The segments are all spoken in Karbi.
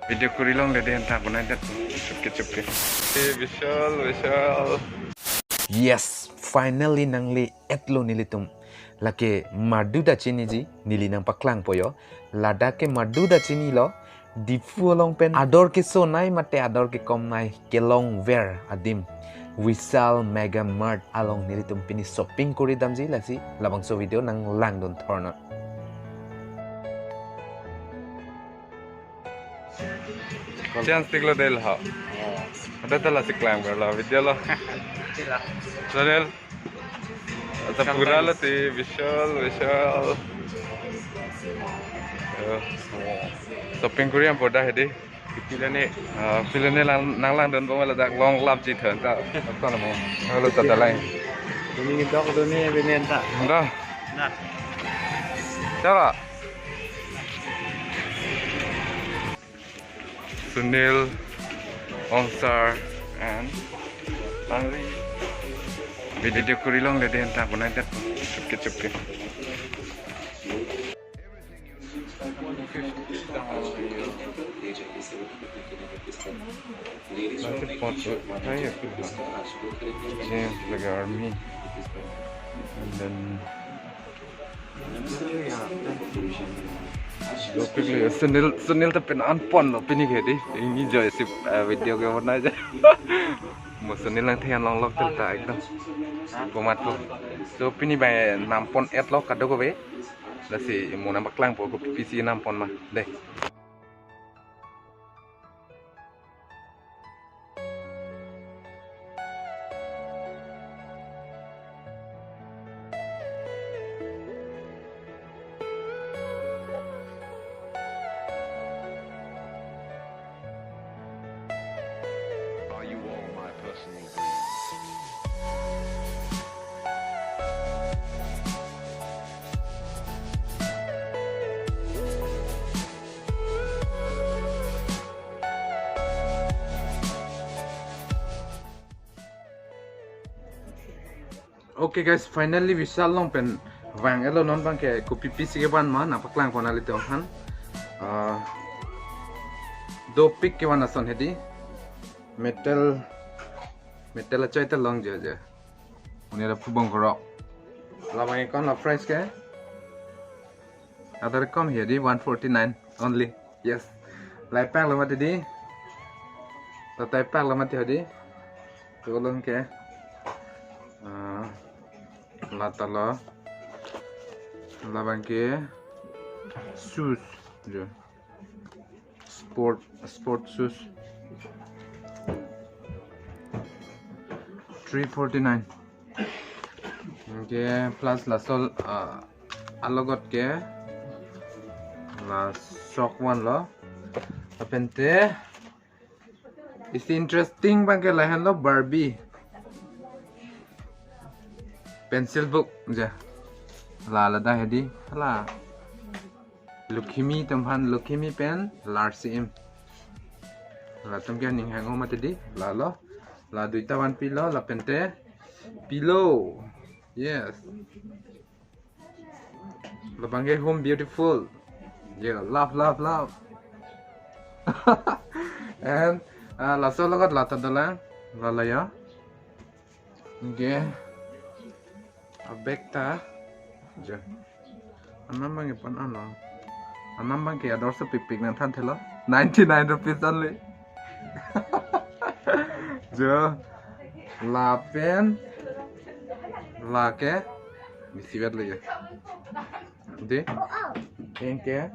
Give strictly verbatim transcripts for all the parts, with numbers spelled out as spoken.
Video kuri longle de, henta bonai det. Chupke chupke. Hey, Vishal, Vishal. Yes, finally nangle-etlo nelitum. Lake madu ta chiniji, neli nangpaklangpo jo. Ladak ke madu ta chinilo. Diphu along pen ador kesonei mate ador kekomnei kelongver adim Vishal Mega Mart along nelitum pini shopping kuri damji, lasi labangso video nanglangdun thornon. Chance tiklo del ha. Ada tala si klangverlo video lo. Channel. Ata pura lo ti Vishal, Vishal. Yo. Shopping kuri dampo dak hedi. Pilone. Ah, pilone lang, nanglangdunpo ma ladak long lap ji thon ta. Apa namo? Halo ta dalai. Doni dok doni benen ta. Enggak. Nah. Coba. Sunil, Ongsar, and Henry. Video kuri longle de, henta bonai det. Chupke chupke. James lagi army. And then Sunil, Sunil ta pen anponlo pini ke di. Ini joy si, eh, video ke warna aja. Mo Sunil nangthe-an longlok tel ta ekdom. Komatlo. So pini bai nampon-etlo kadokave. Lasi mo nangpaklangpo kopi pisi nampon ma. Dei. Are you all my personal dreams? Okay guys, finally Vishal along pen vang-etlo, non abangke kopi pisi kevan ma nangpaklangpo nanglitum aphan. Ah, dopik kevan ason hedi. Metal, metal achoi ta long jo jo. Uni ada phubong korok. Labang ekon la price ke. Ador kom hedi one forty-nine only. Yes. Lai paklo mati di. Tatai paklo mati hedi. Tolong ke. Ah, lata lo. Labang ke shoes jo. Sport, sport shoes. Three forty-nine. Okay, plus laso, ah, alogot ke la sok vanlo. Lapen te isi interesting abangke lahenlo Barbie. Pencil book ja. La ladak hedi. La. Lukhimi atum aphan, Lukhimi pen Larsi im. Latum ke aning hang-o mati di, lalo. La duita vanpilo, lapen te pillow. Yes. Labang ke home beautiful. Yeah, love, love, love. And, ah, laso alogot lata dolang, lalo ya. Okay. Abag ta. Jo. Anam abangke pan ano. Anam abangke ador so pikpik nangthanthelo. Ninety-nine rupees only. Jo. Lapen. Lake. Bisi vet lagi. Di. Anke.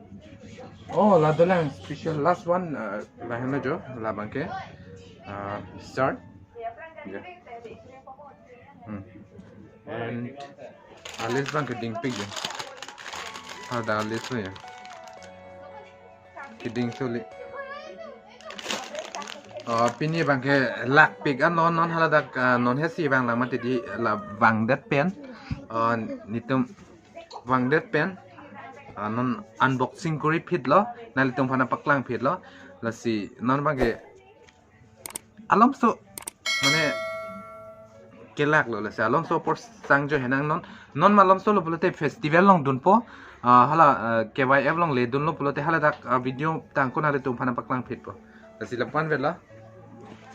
Oh, la dolang special last one, uh, lahenlo jo. Labang ke. Uh, start. Ya. Hmm. And a-lace abangke dingpik ya. Ada a-lace lo ya. Keding soli. Oh, pini abangke lakpik an non, non haladak, ah, non hesi abang la mati di la vangdet pen. Oh, netum vangdet pen. Ah, non unboxing kuri phitlo, nanglitum aphan paklang phitlo. Lasi non abangke alomso, mane, kelak lo, lasi alomso apor sang jo henang non, non malomso lo pulote festival along dunpo, Ah, hala, ah, K Y F along ledunlo pulote hala dak, ah, video tangkon hala tum aphan paklang phit po. Lasi lapu-an velo.